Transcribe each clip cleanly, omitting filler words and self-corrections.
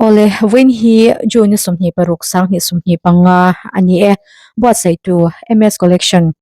Awle, vawiin hi June ni 26 2025 a ni e. Buatsaihtu MS Collection.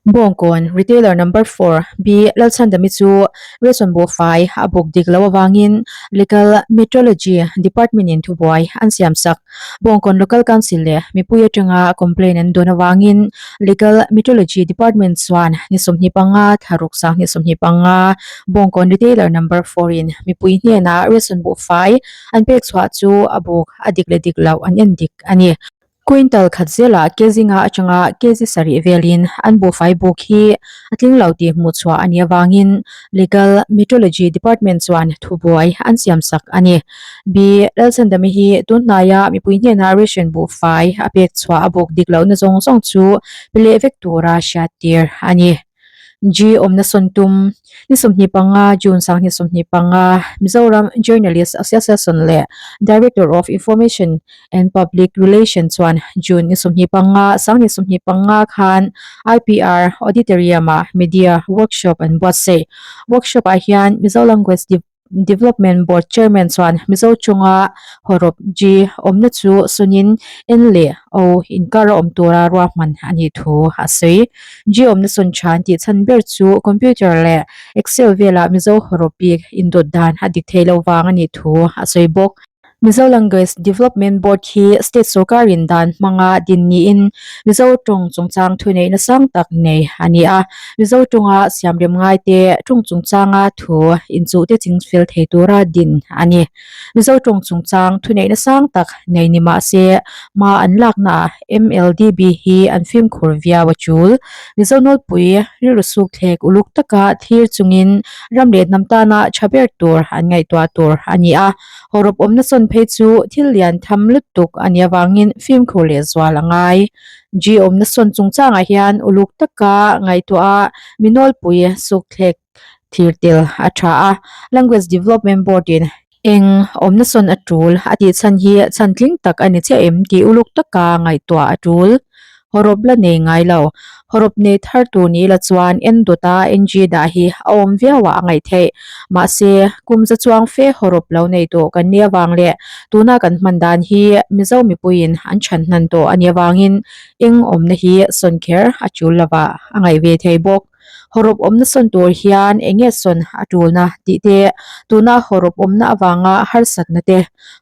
Bawngkawn Retailer Number 4 B Lalchhandami chu ration buhfai a buk dik loh avangin Legal Metrology Department in thubuai an siamsak. Bawngkawn Local Council leh mipui atanga complaint an dawn avangin Legal Metrology Department chuan ni 25 thla ruk 2025 Bawngkawn Retailer Number 4 in mipui hnena ration buhfai an pek chhuah chu a buk a dik leh dik loh an en dik a ni. Quintal khat zelah kg nga atanga kg sarih velin an buhfai buk hi a tling lo tih hmuh chhuah a nih avangin Legal Metrology Department chuan thubuai an siam sak a ni. B. Lalchandami hi tun hnaia mipui hnena ration buhfai a pek chhuah a buk dik lohna zawng zawng chu pe leh vek tura hriattir a ni. G awmna sawn tum ni 25 June 2025 Mizoram Journalist Association leh Director of Information and Public Relation chuan June ni 25 2025 khan IPR Auditorium ah Media Workshop an buatsaih. Workshop ah hian Mizo Language Development Board Chairman chuan Mizo chunga hawrawp G awmna chu sunin N leh O inkar a awm tura ruahman a nih thu a sawi. G awmna sawn tha an tih chhan ber chu computer leh Excel velah Mizo hawrawp bik indawt dan a dik thei lo vang a nih thu a sawi bawk. Mizo Language Development Board hi state sorkarin dan hmanga din niin Mizo tawng chungchang thuneihna sang tak nei a ni a. Mizo tawnga siamrem ngaite tawng chungchanga thu inchuhte chingfel thei tura din a ni. Mizo tawng chungchang thuneihna sang tak nei ni mah se hma an laknaah MLDB hi an fimkhur viau a tul. Mizo nawlpui rilru suk thlek uluk taka thlir chungin ram leh hnam tana tha ber tur an ngaihtuah tur a ni a. Hawrawp awmna sawn phei chu thil lian tham lutuk a nih avangin fimkhur leh zual a ngai. G awmna sawn chungchangah hian uluk taka ngaihtuah a mi nawlpui sukthlek thlir tel a tha a. Language Development Board in eng awmna sawn a tul a tih chhan hi chhan tling tak a ni chiah em tih uluk taka ngaihtuah a tul. Hawrawp la nei ngai lo. Hawrawp nei thar tur ni la chuan en dawta NG dah hi a awm viau ah a ngaih theih. Mahse, kum za chuang fe hawrawp lo nei tawh kan nih avang leh tuna kan hman dan hi Mizo mipuiin an chhan hnan tawh a nih avangin eng awmna hi sawn kher a tul lovah a ngaih ve thei bawk. Hawrawp awmna sawn tur hian eng nge sawn a tulna tih te, tuna hawrawp awmna avanga harsatna te,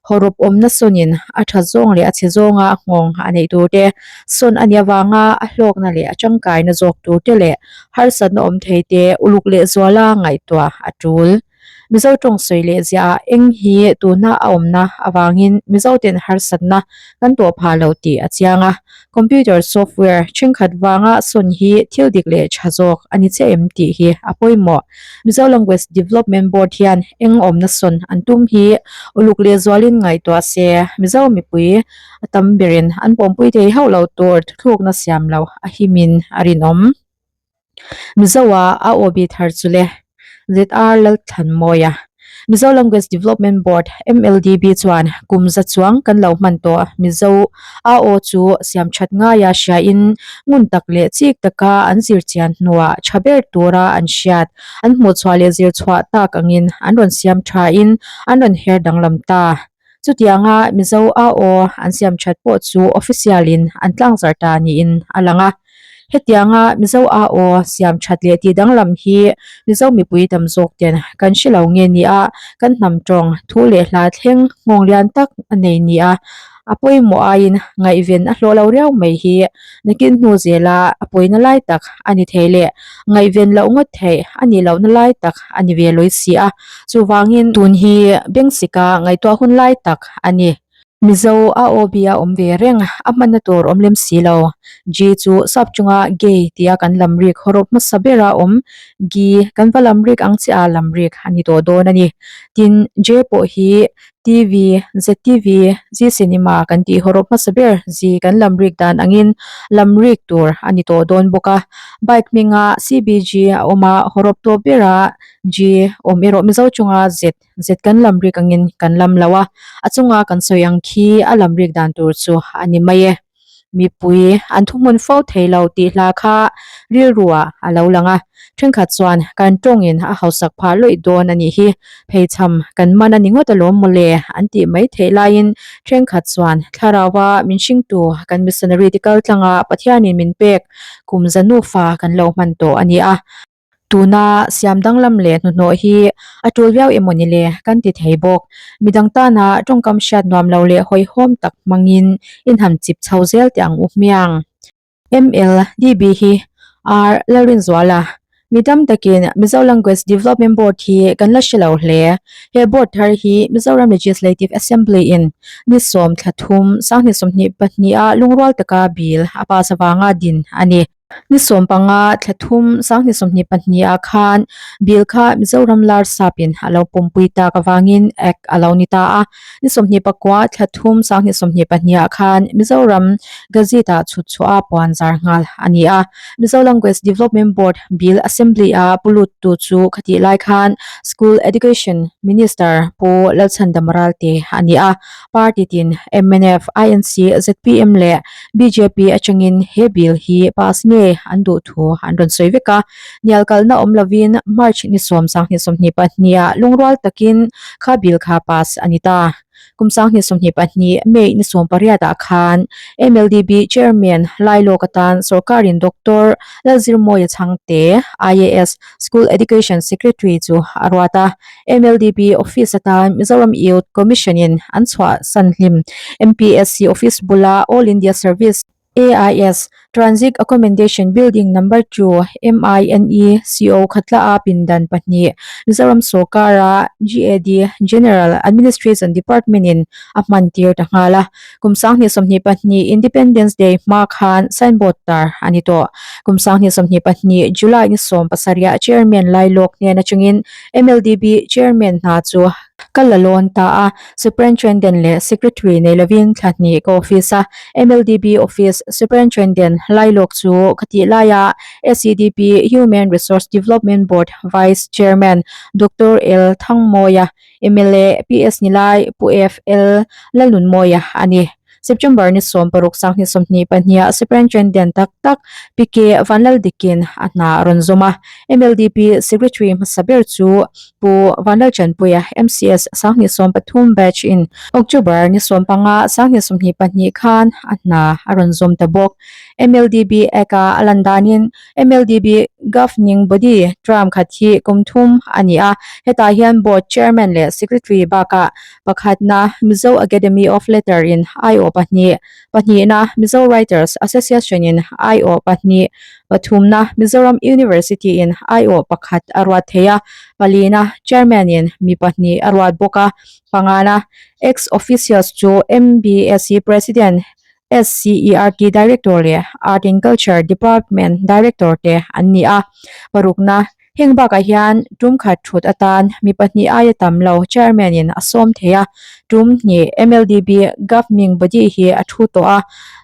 hawrawp awmna sawnin a tha zawng leh a chhe zawnga nghawng a neih tur te, sawn a nih avanga a hlawkna leh a tangkaina zawk tur te leh harsatna awm thei te uluk lehzuala ngaihtuah a tul. Mizo tawng sawi leh ziah ah eng hi tuna a awmna avangin Mizo ten harsatna kan tawh phah lo tih a chiang a. Computer software thenkhat vanga sawn hi thil dik leh tha zawk a ni chiah em tih hi a pawimawh. Mizo Language Development Board hian eng awmna sawn an tum hi uluk leh zualin ngaihtuah se Mizo mipui a tam berin an pawmpui thei hauh lo tur thuthlukna siam lo a himin a rinawm. Mizoa a aw bit har chu le. ZR Lalthlanmawia, Mizo Language Development Board, MLDB, chuan kum za chuang kan lo hman tawh Mizo a aw chu siam that ngaia hriain ngun tak leh chik taka an zir chian hnuah tha ber tura an hriat an hmuhchhuah leh zir chhuah tak angin an rawn siam thain an rawn her danglam ta. Chutianga Mizo a aw an siam that pawh chu official in an tlangzar ta niin a lang a. Hetianga Mizo a aw siam that leh tih danglam hi Mizo mipui tam zawk ten kan hre lo nge nia kan hnam tawng thu leh hla thleng nghawng lian tak a nei nia a pawimawh aiin ngaihven a hlawh lo riau mai hi nakin hnu zela a pawina lai tak a ni thei leh ngaihven loh ngawt theih a nih lohna lai tak a ni ve lawi si a. Chuvangin tun hi Bengsika ngaihtuah hun lai tak a ni. Mizo a aw bia awm ve reng, a hmanna tur awm lem si lo. G chu sap chunga gay tia kan lam rik hawrawp hmasa bera awm gi kan va lam rik ang chiah a lam rik a ni tawh dawn a ni. Tin, J pawh hi TV, ZTV, Zee Cinema kan tih hawrawp hmasa ber Zee kan lam rik dan angin lam rik tur a ni tawh dawn bawk a. Bike hminga CBG a awm a, hawrawp tawp bera G awm erawh Mizo chunga Z, Z kan lam rik angin kan lam lo a, a chunga kan sawi ang khi a lam rik dan tur chu a ni mai e. Mipui an thuhmun fo thei lo tih hla kha rilruah a lo lang a, thenkhat chuan kan tawngin a hausak phah lawih dawn a nih hi, pheichham kan man a ni ngawt alawm mawle an tih mai theih laiin thenkhat chuan thlaraua min hringtu kan missionary te kal tlanga Pathianin min pek kum za nufa kan lo hman tawh a ni a. Tuna siam danglam leh hnuhnawh hi a tul viau emaw ni le kan ti thei bawk. Midang tana tawngkam hriat nuam lo leh hawihhawm tak hmangin inham chip chho zel teh ang u hmiang. MLDB hi R Lalrinzuala Mi tam takin Mizo Language Development Board hi kan la hre lo hle. He board thar hi Mizoram Legislative Assembly in ni 13 2022 a lungrual taka bill a pass avanga din a ni. Ni 15 thla thum 2022 ah khan bill kha Mizoram lar sapin a lo pumpui tak avangin Act a lo ni ta a. Ni 29 thla thum 2022 ah khan Mizoram Gazette ah chhut chhuah a puan zar nghal a ni a. Mizo Language Development Board Bill Assembly a pu luttu chu khatih lai khan School Education Minister Pu Lalchhandam Ralte a ni a. Party tin mnf, INC, zpm leh bjp atangin he bill hi pass nge an duh thu an rawn sawi vek a. Nial kalna awm lovin March ni 10 20 22 ah lungrual takin kha bill kha pass a ni ta. Kum 2022 May ni 18 ah khan MLDB Chairman Lailawk atan sorkarin Doctor Lalzirmawia Chhangte, IAS, School Education Secretary chu a ruat a. MLDP Office atan Mizoram Youth Commission in an chhuah san hlim. MPSC Office bula All India Service, AIS, Transit Accommodation Building Number 2, MINECO khatla a pindan pahnih Mizoram sawrkara GAD, General Administration Department in a hman tir ta nghal a. Kum 2022 Independence Day hma khan signboard tar a ni tawh. Kum 2022 July ni 17 ah Chairman Lailawk hnen atangin MLDB Chairman hna chu ka la lawn ta a, Superintendent leh Secretary nei lovin thla hnih ka office a, MLDB Office Superintendent Lailawk chu ka tih laia SEDP Human Resource Development Board Vice Chairman Doctor L Thangmawia, mla PS Nilai Pu FL Lalnunmawia a ni. September ni 16 2022 ah Superintendent tak tak PK Vanlaldikin a hna a rawn zawm a. MLDP Secretary hmasa ber chu Pu Vanlalchanpuia MCS 2013 batch in October ni 15 2022 khan a hna a rawn zawm ta bawk. MLDB Act a a lan danin MLDB Governing Body term khat hi kum thum a ni a, hetah hian Board Chairman leh Secretary bakah pakhatna Mizo Academy of Letter in aiawh pahnih, pahnihna Mizo Writers Association in aiawh pahnih, pathumna Mizoram University in aiawh pakhat a ruat thei a, palina Chairman in mi pahnih a ruat bawk a, pangana Ex-Officios chu MBSE President SCERT Director leh Art and Culture Department Director te an ni a. Parukna, Heng bakah hian tum khat thut atan mi pahnih aia tam lo Chairman in a sawm thei a, tum hnih MLDB Governing Body hi a thu tawh a,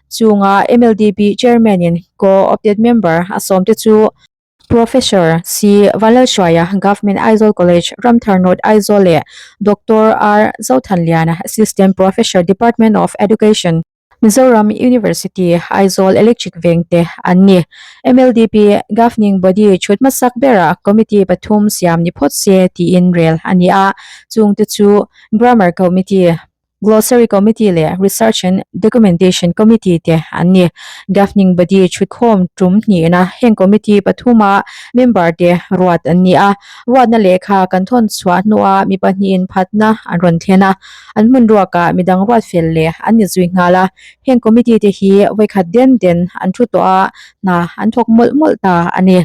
chunga MLDB Chairman in Co-opted Member a sawm te chu Professor C. Vanlalhruaia, Government Aizawl College, Ramthar North Aizawl leh Doctor R. Zothanliana, Assistant Professor, Department of Education, Mizoram University, Aizawl Electric Veng te an ni. MLDP Governing Body chhut hmasak berah Committee pathum siam ni phawt se tiin rel a ni a, chungte chu Grammar Committee, Glossary Committee leh Research and Documentation Committee te an ni. Governing Body chhutkhawm tum hnihna heng committee pathuma member te ruat an ni a. Ruatna lehkha kan thawn chhuah hnuah mi pahnihin phatna an rawn thlen a, an hmun ruakah midang ruat fel leh an ni zui nghal a. Heng committee te hi vawikhat den den an thu tawh a, hna an thawk mawlh mawlh ta a ni.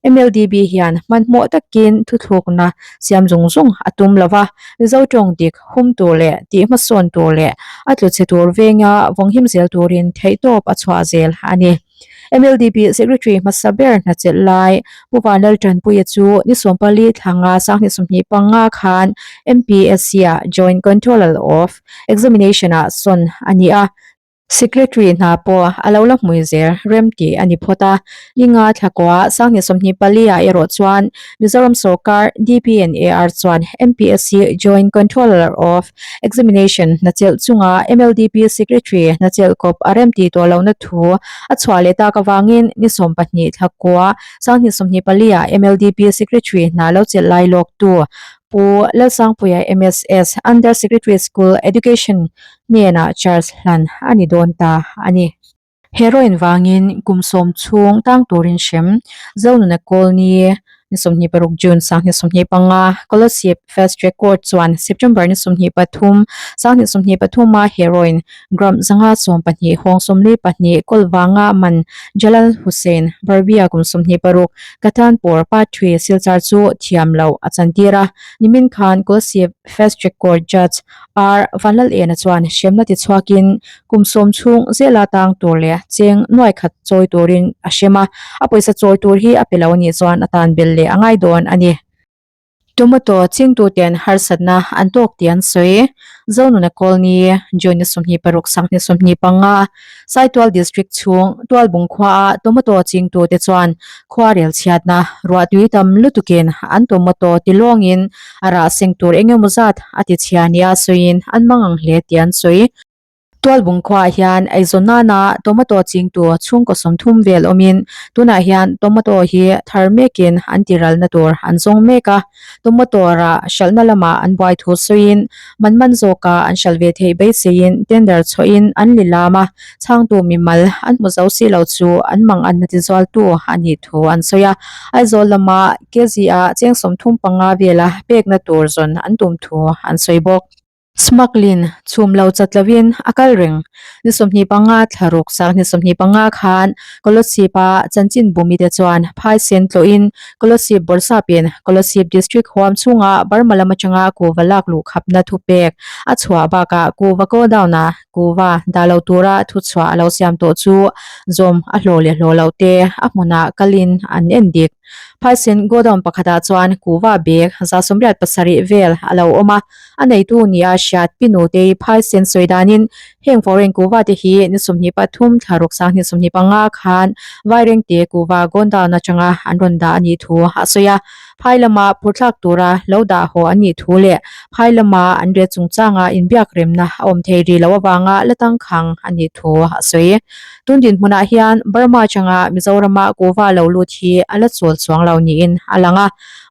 MLDB hian hmanhmawh takin thuthlukna siam zung zung a tum lo va, Mizo tawng dik hum tur leh tih hmasawn tur leh a tlu chhe tur venga vawnghim zel turin theihtawp a chhuah zel a ni. MLDB Secretary hmasa ber hnachelh lai Pu Vanlaltanpuia chu ni 14 thlanga 2025 khan MPSC-ah Joint Controller of Examination-ah sawn a ni a. Secretary hna pawh a lo la hmui zel rem tih a ni phawt a. Ninga thlakua Sanghnih 24 ah erawh chuan Mizoram sawrkar DPNAR chuan MPSC Joint Controller of Examination hna chelh chunga MLDP Secretary hna chelh kawp a rem tih tawh lohna thu a chhuah leh tak avangin ni 12 thlakua Sanghnih 24 ah MLDP Secretary hna lo chelh lai lawktu Pu Lalsangpuia MSS Under Secretary School Education hnenah charge hlan a ni dawn ta a ni. Heroin vangin kum sawm chhung tang turin hrem Zonuna Colony ni 26 June 2025 Kolasib Fast Track Court chuan September ni 23 2023 a heroin gram 112 hawng 42 kawl vanga man Jalal Hussain Barbia kum 26 Katanpur Pathri Silchar chu thiam loh a chantir a. Nimin khan Kolasib Fast Track Court Judge R Vanlalena chuan hremna ti chhuakin kum sawm chhung zela tang tur leh cheng nuai khat chawi turin a hrem a, a pawisa chawi tur hi a pe lo anih chuan a tan bel leh a ngai dawn a ni. Tomato chingtuten harsatna an tawk tih an sawi. Zonuna Colony, June ni 26 Sanghni 25, Saitual District chhung Tualbung khuaa tomato chingtute chuan khuarel chhiatna ruahtui tam lutukin an tomato ti lawngin a rah seng tur eng emaw zat a ti chhia nia sawiin an mangang hle tih an sawi. Tualbung khuaah hian eizawn nana tomato chingtu chhungkaw 30 vel awmin tunah hian tomato hi thar mekin an tiralna tur an zawng mek a. Tomato rah hralhna lamah an buai thu sawiin man man zawka an hralh ve theih beiseiin tender chhuahin an li lam a, chhangtu mimal an hmu zo si lo chu an mang an na tizualtu a nih thu an sawi a. Aizawl lama kg-a cheng 35 vela pekna tur zawn an tum thu an sawi bawk. Smuggling chhum lo chat lovin a kal reng. Ni 25 thla ruk sang ni 25 khan Kolosip-a chanchin bumite chuan phaisen tlawhin Kolosip bawrhsapin Kolosip District huam chhunga Burma lam atanga kuhva lak luh khapna thupek a chhuah bakah kuhva godown-a kuhva dah lo tura thuchhuah a lo siam tawh chu zawm a hlawh leh hlawh loh te a hmunah kalin an en dik. Phaisen godown pakhatah chuan kuhva bag 87 vel a lo awm a. A neitu nia hriat Pi Nutei phaisen sawi danin heng foreign kuhva te hi ni 23 thla ruk sang ni 25 khan Vairengte kuhva godown atanga an rawn dah a nih thu a sawi a. Phai lama phurthlak tura lo dah haw an nih thu leh phai lama an riat chungchanga inbiak remna a awm thei rih loh avanga la tangkhang a nih thu a sawi. Tun dinhmunah hian Burma atanga Mizorama kuhva lo lut hi a la chawl chuang lo niin a lang a.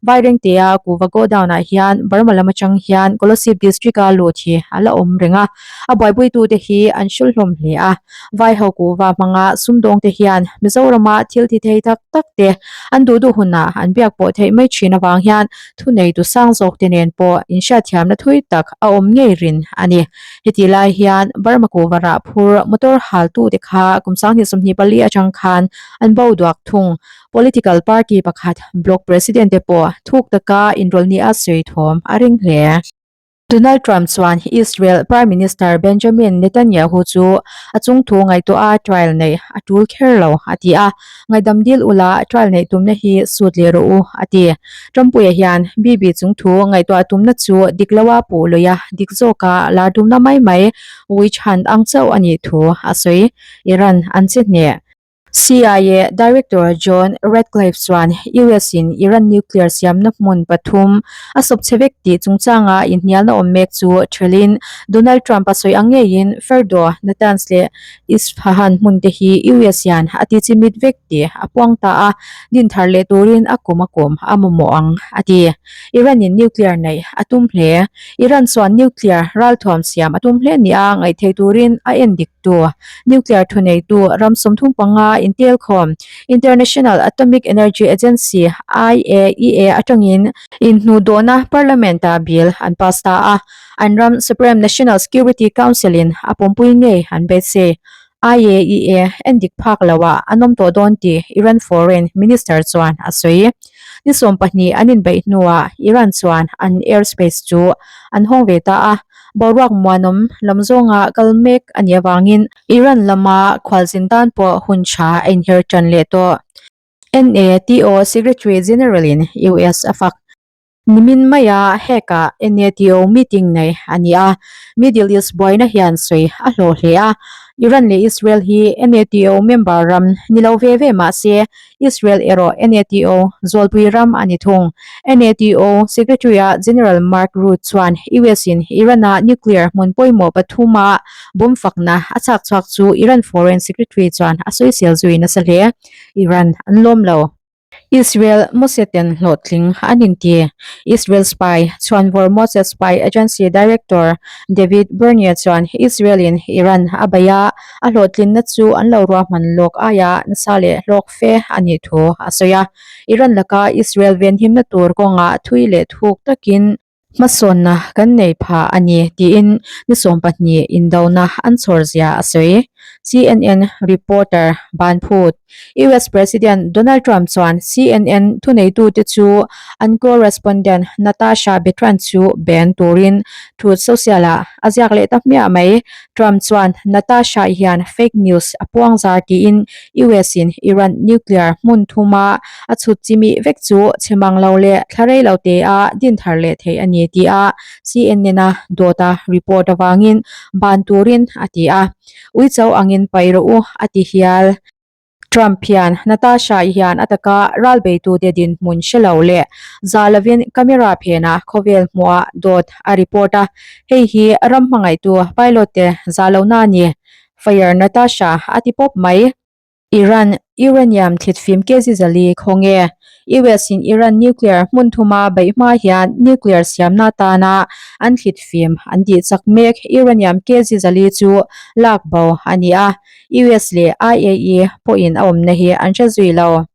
Vairengtea kuhva godown ah hian Burma lam atang hian Kolasib district a lut hi a la awm reng a, a buaipuitute hi an hrul hlawm hle a. Vaiho kuhva hmanga sumdawngte hian Mizorama thil thi thei tak tak te an duh duh hunah an biak pawh theih mai thin avang hian thuneitu sang zawk te nen pawh inhriatthiamna thui tak a awm ngei rin a ni. Heti lai hian Burma kuhva rah phur motor haltute kha kum 2024 atang khan an bo duak thung. Political party pakhat block president te pawh thuk taka inrawlh nia sawi thawm a ring hle. Donald Trump chuan Israel Prime Minister Benjamin Netanyahu chu a chungthu ngaihtuah a trial neih a tul kher lo a ti a, ngaihdam dil ula trial neih tumna hi sut leh rawh u a ti. Trumpuia hian Bibi chungthu ngaihtuah tumna chu dik loa puh luih a, dik zawka lar tumna mai mai witch hunt ang chauh a nih thu a sawi. Iran an che hneh. CIA Director John Ratcliffe chuan US-in Iran nuclear siamna hmun pathum a sawp chhe vek tih chungchanga inhnialna awm mek chu thelin Donald Trump a sawi ang ngeiin Ferdo, Natanz leh Isfahan hmun te hi US hian a ti chimit vek tih a puang ta a, din thar leh turin a kum a kum a mamawh ang a ti. Iran-in nuclear neih a tum hle. Iran chuan nuclear ralthuam siam a tum hle nia ngaihtheih turin a en dik tu nuclear thuneitu ram 35 intelkhawm International Atomic Energy Agency, IAEA, atangin inhnuhdawhna Parliament-ah bill an pass ta a, an ram Supreme National Security Council-in a pawmpui ngei an beisei. IAEA en dik phak loah an awm tawh dawn tih Iran Foreign Minister chuan a sawi. Ni 12 an inbeih hnuah Iran chuan an airspace chu an hawng ve ta a, Boruak muanawm lam zawnga kal mek a nih avangin Iran lama khualzin tan pawh hun tha a inher tan leh tawh. NATO Secretary General-in US a fak. Nimin maia Hague-ah NATO meeting nei a ni a, Middle East buaina hian sawi a hlawh hle a. Iran leh Israel hi NATO member ram ni lo ve ve mah se, Israel erawh NATO zawlpui ram a ni thung. NATO Secretary-a General Mark Rutte chuan US-in Iran-a nuclear hmun pawimawh pathuma bomb fakna a chhak chhuak chu Iran Foreign Secretary chuan a sawisel zui nasa hle. Iran an lawm lo. Israel Moseten hlawhtling an inti. Israel spy chhuanvawr Mossad spy agency director David Barnea chuan Israel-in Iran a bei a, a hlawhtlinna chu an lo ruahman lawk aia nasa leh hlawk fe a nih thu a sawi a. Iran laka Israel venhimna tur kawngah thui leh thuk takin Hmasawnna kan nei phah a ni tiin ni 20 indona an chhawr zia a sawi. CNN reporter Ban Phut. US President Donald Trump chuan CNN thuneitute chu an correspondent Natasha Bertrand chu ban turin Truth Social-ah a ziak leh ta hmiah mai. Trump chuan Natasha hian fake news a puang zar tiin US-in Iran nuclear hmun thuma a chhut chimih vek chu chhe mang lo leh thla rei lo te a din thar leh theih a ni tih a CNN-a dawta report avangin ban turin a ti a. Uicho angin paih rawh u a ti hial. Trump hian Natasha-i hian a taka ral beitute dinhmun hre lo leh za lovin camera phenah khawvel hmuhah dawt a report a, hei hi ram hmangaihtu pilot te za lohna a ni. Fire Natasha a ti pawp mai. Iran uranium thlitfim kg zali khaw nge? US in Iran nuclear hmun thuma beih hma hian nuclear siamna atana an thlitfim an tih chak mek uranium kg zali chu lak bo a ni a. US leh IAEA pawhin a awmna hi an hre zui lo.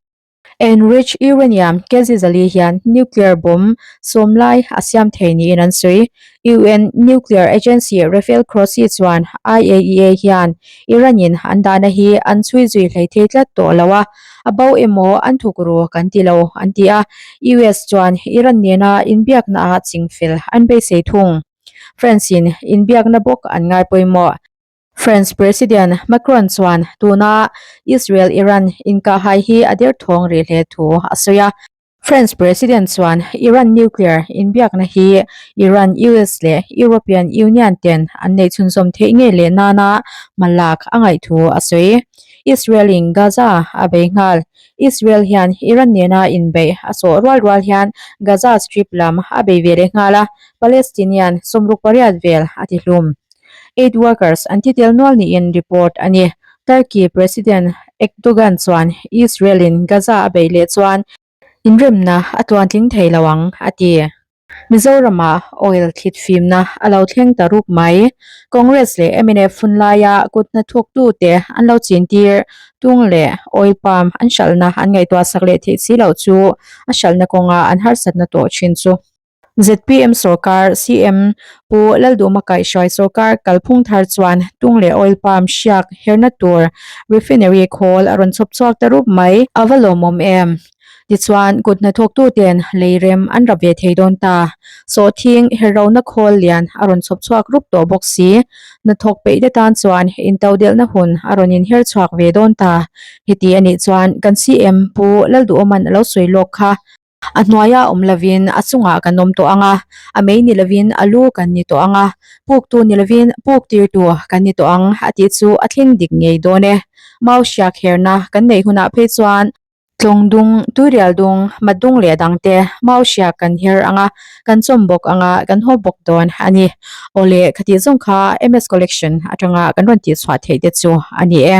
Enriched uranium kg zali hian nuclear bomb sawm lai a siam thei niin an sawi. UN Nuclear Agency Rafael Grossi chuan IAEA hian Iran-in an dahna hi an chhui zui hlei thei tlat tawh lo a, a bo emaw an thuk ru kan ti lo an ti a. US chuan Iran nena inbiaknaah chingfel an beisei thung. France-in inbiakna bawk an ngai pawimawh. France President Macron chuan tuna Israel-Iran inkahhai hi a derthawng rih hle thu a sawi a. France President chuan Iran nuclear inbiakna hi Iran, US leh European Union ten an neih chhunzawm theih ngei leh nana hmalak a ngaih thu a sawi. Israel-in Gaza a bei nghal. Israel hian Iran nena inbeih a sawh rual rual hian Gaza Strip lam a bei ve leh nghal a, Palestinian 68 vel a tihlum. Aid workers an thi tel nual niin report a ni. Turkey President Ekdogan chuan Israel-in Gaza a beih leh chuan inremna a tluantling thei lo ang a ti. Mizoramah oil thlit fimna a lo thleng ta rup mai. Congress leh mnf hun laia kut hnathawktute an lo chintir tung leh oil palm an hralhna an ngaihtuah sak leh theih si loh chu a hralhna kawnga an harsatna tawh thin chu. Zpm sorkar CM Pu Lalduhma Kaihhruai sorkar kalphung thar chuan tung leh oil palm hriak herna tur refinery khawl a rawn chhawp chhuak ta rup mai. A va lawmawm em? Tichuan, kut hnathawktuten lei rem an rap ve thei dawn ta. Sawhthing herrona khawl lian a rawn chhawp chhuak rup tawh bawk si. Hnathawk peih te tan chuan intodelhna hun a rawn inher chhuak ve dawn ta. Heti a nih chuan kan CM Pu Lalduhawman a lo sawi lawk kha. A hnuaia awm lovin a chungah kan awm tawh ang a, a mei ni lovin a lu kan ni tawh ang a, puktu ni lovin puk tirtu kan ni tawh ang a tih chu a thleng dik ngei dawn e. Mau hriak herna kan neih hunah phei chuan tlawng dung, tuirial dung, mat dung leh dangte mau hriak kan her ang a, kan chawm bawk ang a, kan haw bawk dawn a ni. Awle, khatih zawng kha MS Collection atanga kan rawn tihchhuah theih te chu a ni e.